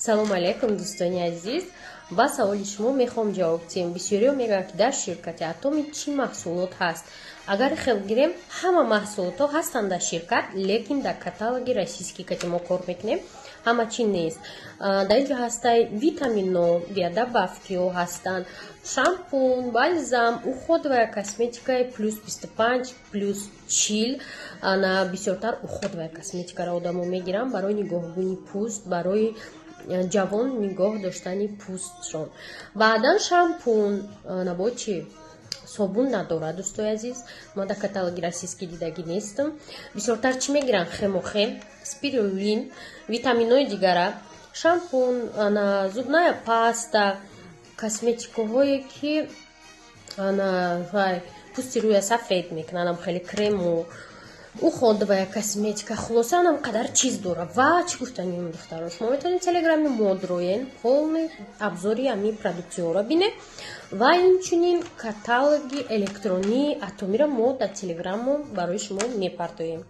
Салому алайкум, дӯстони азиз. Ба саволи шумо мехоҳам ҷавоб диҳем. Бисёриҳо мегӯянд, ки дар ширкати Атоми чӣ маҳсулот ҳаст. Агар хел гирем, ҳама маҳсулотҳо ҳастанд дар ширкат, лекин дар каталоги российский кати мо кор мекунем, ҳама чӣ нест. Дар инҷо ҳастай витамино, биодобавкиҳо ҳастанд, шампун, бальзам, уходовая косметикаи плюс 25, плюс 40. Ана бисёртар уходовая косметикаро одамо мегиранд барои нигоҳбунии пӯст, барои ҷавон нигоҳ доштани пӯстшон. Баъдан шампун набо чи собун надорад, дӯстои азиз, ман дар каталоги российский дидагӣ нестам. Бисёртар чӣ мегиранд? Хемохем, спирулин, витаминҳои дигара, шампун, ана зубная паста, косметикаҳое, ки ана вай пӯсти рӯя сафед мекунанд, хеле крему, уходовая косметика, хулоса, анам қадар чиз дорад. Ва чӣ гуфтанем, духтаро, шумо метавонед телеграми мо дроен, полный обзори ҳамин продукцияҳоро бинед ва инчунин каталоги электронии Атомиро мо дар телеграммо барои шумо мепартоем.